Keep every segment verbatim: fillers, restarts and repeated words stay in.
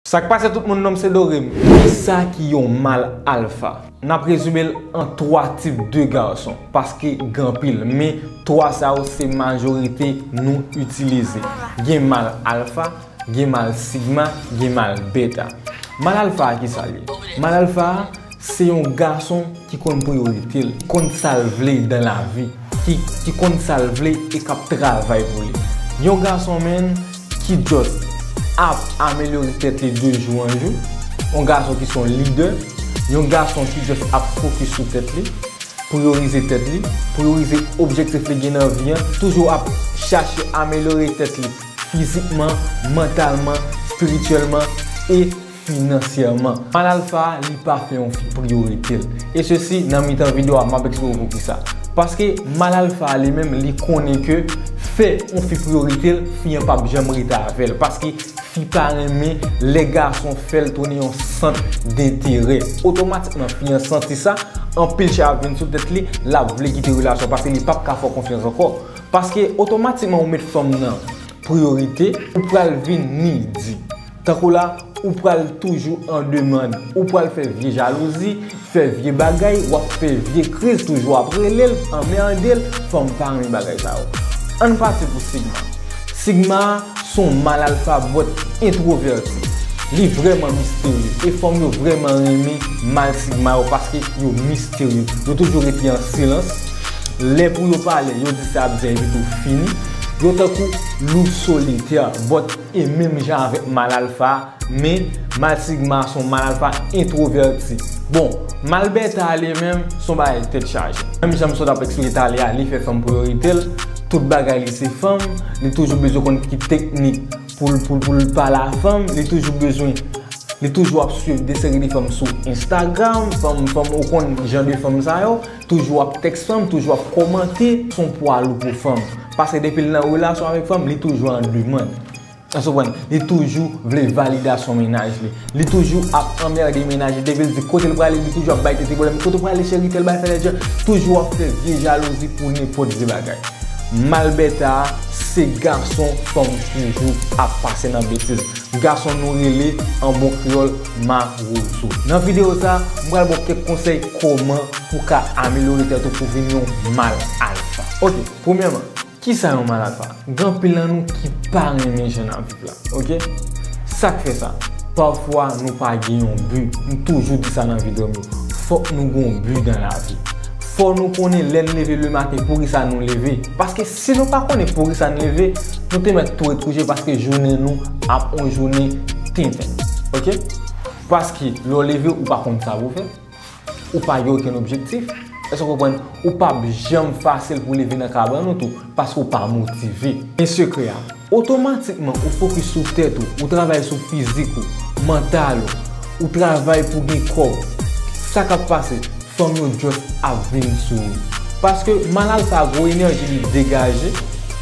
Sa k pase tout moun, non m se Dorem. Kisa ki yon mal alfa? N ap rezime l an twa tip de gason, paske gen anpil, men twa sa yo se majorite nou itilize. Gen mal alfa, gen mal sigma, gen mal beta. Mal alfa a kisa l ye? Mal alfa a se yon gason ki konn priyorite l, ki konn sa l vle dan lavi, ki, ki konn sa l vle e k ap travay pou li. Yon gason, menn, ki just ap amelyore tèt li de jou an jou, yon gason ki se yon lidè, yon gason ki just ap fokis sou tèt li, priyorize tèt li, priyorize objektif li gen nan vi an, toujou ap chache amelyore tèt li fizikman, mantalman, espirityèlman e finansyèman. Mal alfa a, li pa fè yon fi priyorite l. E sesi, nan mitan videyo a, m ap eksplike w poukisa. Paske mal alfa a li menm, li konnen ke fè yon fi priyorite l, fi an p ap janm rete avè l. Paske fi pa renmen lè gason fè l tounen yon sant denterè. Otomatikman, fi an santi sa, anpil chay ap vin sou tèt li, l ap vle kite relasyon paske li p ap ka fè w konfyans ankò. Paske otomatikman ou met fanm nan priyorite, ou pral vin nidi. Tankou la, ou pral toujou an demann, ou pral fè vye jalouzi, fè vye bagay, w ap fè vye kriz, toujou ap rele l, anmède l, fanm pa renmen bagay sa yo. Ann pati pou sigma. Sigma se yon mal alfa bòt entwovèti. Li vrèman misterye, e fanm yo vrèman renmen mal sigma yo paske yo misterye. Yo toujou rete an silans. Lè pou yo pale, yo di sa ap di epi tou fini. Yo tankou lou solitè, bòt e menm jan avèk mal alfa, men mal sigma se yon mal alfa entwovèti. Bon, mal beta a li menm, se yon bagay tèt chaje. Menm jan m sot ap eksplike talè a, li fè fanm priyorite l, tout bagay li se fanm, li toujou bezwen konn ki teknik pou l, pou l, pou l pale a fanm, li toujou bezwen, li toujou ap swiv de seri de fanm sou Instagram, fanm, fanm ou konn jan de fanm sa yo, toujou ap tèks fanm, toujou ap kòmante, se yon pwa lou pou fanm. Paske depi l nan relasyon avèk fanm, li toujou an demann. Èske w konprann? Li toujou vle validasyon mennaj li. Li toujou ap anmède mennaj li. Depi l di kote l prale, li toujou ap bay tete pwoblèm. Kote w prale, cheri, tèl bagay, fè tèl jan. Toujou ap fè vye jalouzi pou nenpòt vye bagay. Mal beta a, se gason fanm toujou ap pase nan betiz. Gason nou rele an bon kreyòl mawozo. Nan videyo sa, m pral ba w kèk konsèy kòman pou w ka amelyore tèt ou pou w vin yon mal alfa. Oke, premyèman, kisa yon mal alfa? Gen anpil nan nou ki pa renmen jan n ap viv la, oke? Sa k fè sa? Pafwa nou pa gen yon bi. M toujou di sa nan videyo m yo. Fòk nou gen yon bi dan lavi. Fò nou konnen lè n leve lematen poukisa nou leve. Paske si nou pa konnen poukisa n leve, nou te mèt tou ret kouche paske jounen nou ap yon jounen tenten. Oke? Paske lè w leve, ou pa konn sa pou w fè. Ou pa gen okenn objektif. Èske w konprann? Ou p ap janm fasil pou w leve nan kabann ou tou, paske w pa motive. Men sekrè a, otomatikman ou fokis sou tèt ou, ou travay sou fizik ou, mantal ou, ou travay pou gen kòb. Sa k ap pase? Fanm yo just ap vin sou ou. Paske mal alfa gwo enèji li degaje,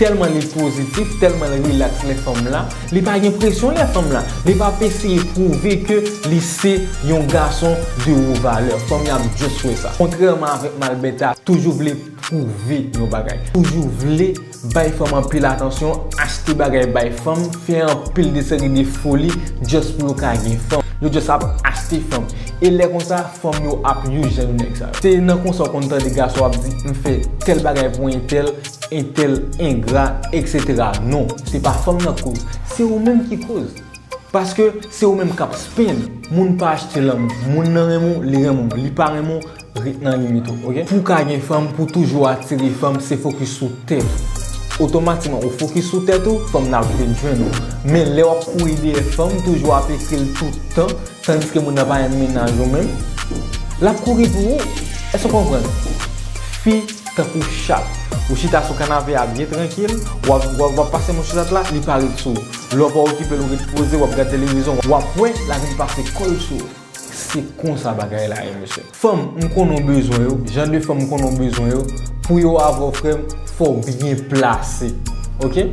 tèlman li pozitif, tèlman li rilaks lè fanm la, li pa gen presyon lè fanm la. Li p ap eseye pwouve ke li se yon gason de wo valè. Fanm yo ap just wè sa. Kontrèman avèk mal beta, toujou vle pwouve yon bagay. Toujou vle bay fanm anpil atansyon, achte bagay bay fanm, fè anpil de seri de foli just pou yo ka gen fanm. Yo just ap achte fanm. E lè konsa, fanm yo ap use jan de nèg sa yo. Se nan konsa w konn tande gason ap di, "M fè tèl bagay pou entèl, entèl engra, et cetera" Non, se pa fanm nan k koz. Se ou menm ki koz. Paske se ou menm k ap spend. Moun pa achte lanmou. Moun nan renmen w, li renmen w. Li pa renmen w, ret nan limit ou, oke? Pou w ka gen fanm, pou w toujou atire fanm, se fokis sou tèt ou. Otomatikman, ou fokis sou tèt ou, fanm nan ap vin jwenn ou. Men lè w ap kouri dèyè fanm, toujou ap ekri l tout tan, tandiske moun nan pa menm mennaj ou menm, l ap kouri pou ou. Èske w konprann? Fi tankou chat. Ou chita sou kanape a byen trankil, w ap, w ap, w ap pase mouchisat la, li pa ret sou ou. Lè w pa okipe l, ou ret poze, w ap gade televizyon, w ap wè, l ap vin pase kò l sou ou. Se konsa bagay la ye, mesye. Fanm, m konnen w bezwen yo, jan de fanm m konnen w bezwen yo, pou yo avè w, frè m, fò w byen plase. Oke?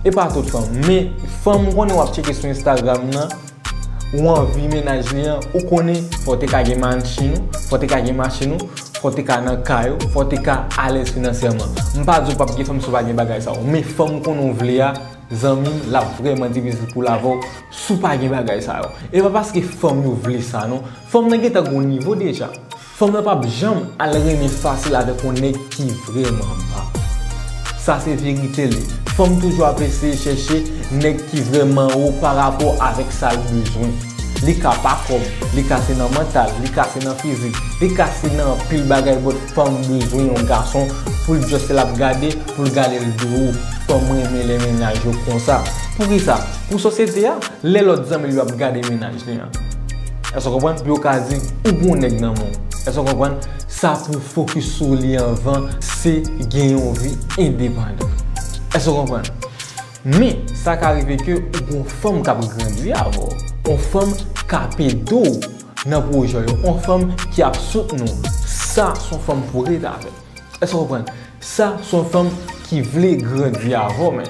E pa tout fanm, men fanm m konnen w ap tcheke sou Instagram nan, ou anvi mennaj li an, ou konnen fò w te ka gen machin ou, fò w te ka gen machin ou, fò w te ka nan kay ou, fò w te ka alèz finansyèman. M pa di w p ap gen fanm si w pa gen bagay sa yo, men fanm m konnen w vle a, Zanmi m, l ap vrèman difisil pou l avè w si w pa gen bagay sa yo. E pa paske fanm yo vle sa non. Fanm nan gentan gon nivo deja. Fanm nan p ap janm al renmen fasil avèk yon nèg ki vrèman ba. Sa se verite li. Fanm toujou ap eseye chèche nèg ki vrèman wo pa rapò avèk sa l bezwen. Li ka pa kòb, li ka se nan mantal, li ka se nan fizik, li ka se nan anpil bagay, but fanm bezwen yon gason pou l just l ap gade, pou l gade l de wo. Fanm renmen lè mennaj yo konsa. Poukisa? Pou sosyete a, lè lòt zanmi l yo ap gade mennaj li an. Èske w konprann? Pou yo ka di, ou gon nèg nan men w. Èske w konprann? Sa pou fokis sou li anvan, se gen yon vi endepandan. Èske w konprann? Men, sa ka rive ke ou gon fanm k ap grandi avè w. Yon fanm k ap ede w nan pwojè w yo. Yon fanm ki ap soutni w. Sa, se yon fanm pou w rete avè l. Èske w konprann? Sa, se yon fanm ki vle grandi avè w, men.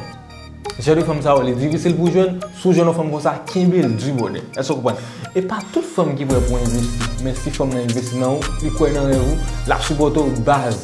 Jan de fanm sa yo, li difisil pou w jwenn. Si w jwenn yon fanm konsa, kenbe l di, brother. Èske w konprann? E pa tout fanm ki prè pou envesti. Men si fanm nan envesti nan ou, li kwè nan rèv ou, l ap sipòte w, baz.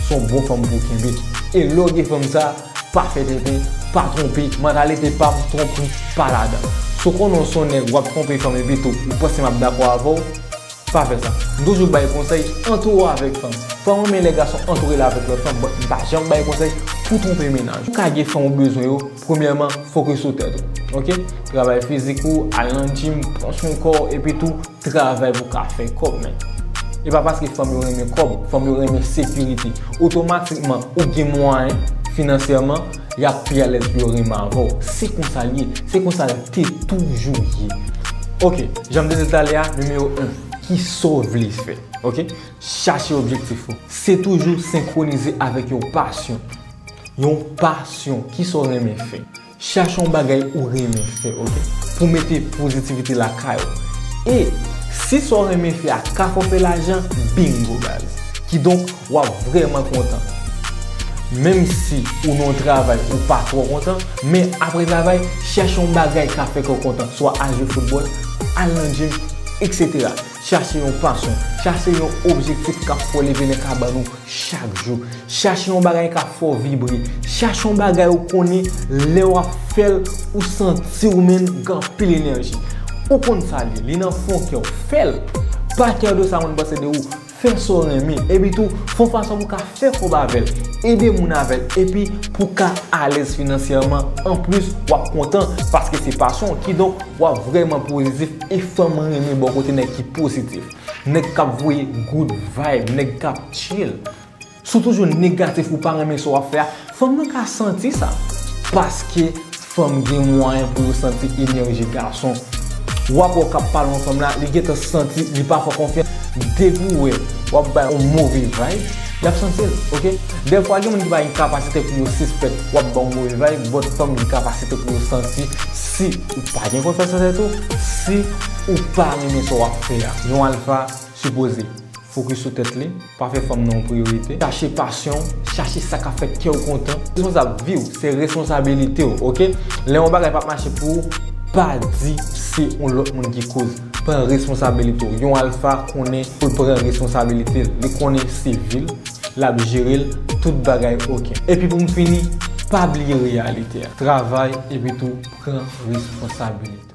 Se yon bon fanm pou w kenbe. E lè w gen fanm sa, pa fè tenten, pa twonpe. Mantalite pa m, twonpri pa ladan. Si w konnen w se yon nèg, w ap twonpe fanm epi tou, ou panse m ap dakò avè w, pa fè sa. M toujou bay konsèy, antoure w avèk fanm. Fanm renmen lè gason antoure l avèk lòt fanm, but m pa janm bay konsèy pou twonpe mennaj. Pou w ka gen fanm ou bezwen yo, premyèman, fokis sou tèt ou. Oke? Travay fizik ou, al nan gym, pran swen kò w, epi tou, travay pou w ka fè kòb, men. E pa paske fanm yo renmen kòb, fanm yo renmen sekirite. Otomatikman, ou gen mwayen finansyèman, y ap pi alèz pou yo renmen avè w. Se konsa l ye, se konsa l te toujou ye. Oke, jan m te di l talè a, nimewo en, kisa w vle fè? Oke? Chache objektif ou. Se toujou senkwonize avèk yon pasyon. Yon pasyon, kisa w renmen fè? Chache yon bagay ou renmen fè, oke? Pou mete pozitivite lakay ou. E si sa w renmen fè a ka fè w fè lajan, bingo, baz. Kidonk, w ap vrèman kontan. Menm si ou nan yon travay ou pa twò kontan, men apre travay, chache yon bagay k ap fè kè w kontan. Swa al jwe foutbòl, al nan gym, etsetera. Chache yon pasyon, chache yon objektif k ap fè w leve nan kabann ou chak jou. Chache yon bagay k ap fè w vibre. Chache yon bagay ou konnen lè w ap fè l, ou santi w menm gen anpil enèji. Ou konn sa l ye, li nan fon kè w. Fè l. Pa kè de sa moun panse de ou. Fè sa w renmen. Epi tou, fè yon fason pou w ka fè kòb avè l. Ede moun avè l. Epi pou w ka alèz finansyèman. Anplis, w ap kontan paske se pasyon w. Kidonk, w ap vrèman pozitif e fanm renmen bò kote nèg ki pozitif. Nèg k ap voye good vibe, nèg k ap chill. Si w toujou negatif, ou pa renmen sa w ap fè a, fanm nan ka santi sa. Paske fanm gen mwayen pou yo santi enèji gason. W ap wè w k ap pale yon fanm la, li gentan santi li pa fè w konfyans. Depi w wè w ap bay yon move vibe, y ap santi l, oke? Dèfwa, gen moun ki pa gen kapasite pou yo sispèk w ap bay yon move vibe, but fanm gen kapasite pou yo santi si ou pa gen konfyans nan tèt ou, si ou pa renmen sa w ap fè a. Yon alfa sipoze fokis sou tèt li, pa fè fanm nan yon priyorite. Chache pasyon w, chache sa k ap fè kè w kontan. Responsab vi w, se responsabilite w, oke? Lè yon bagay p ap mache pou ou, pa di se yon lòt moun ki koz. Pran responsabilite w. Yon alfa konnen pou l pran responsabilite l. Li konnen se vi l, l ap jere l, tout bagay oke. Epi pou m fini, pa bliye reyalite a. Travay epi tou pran responsabilite.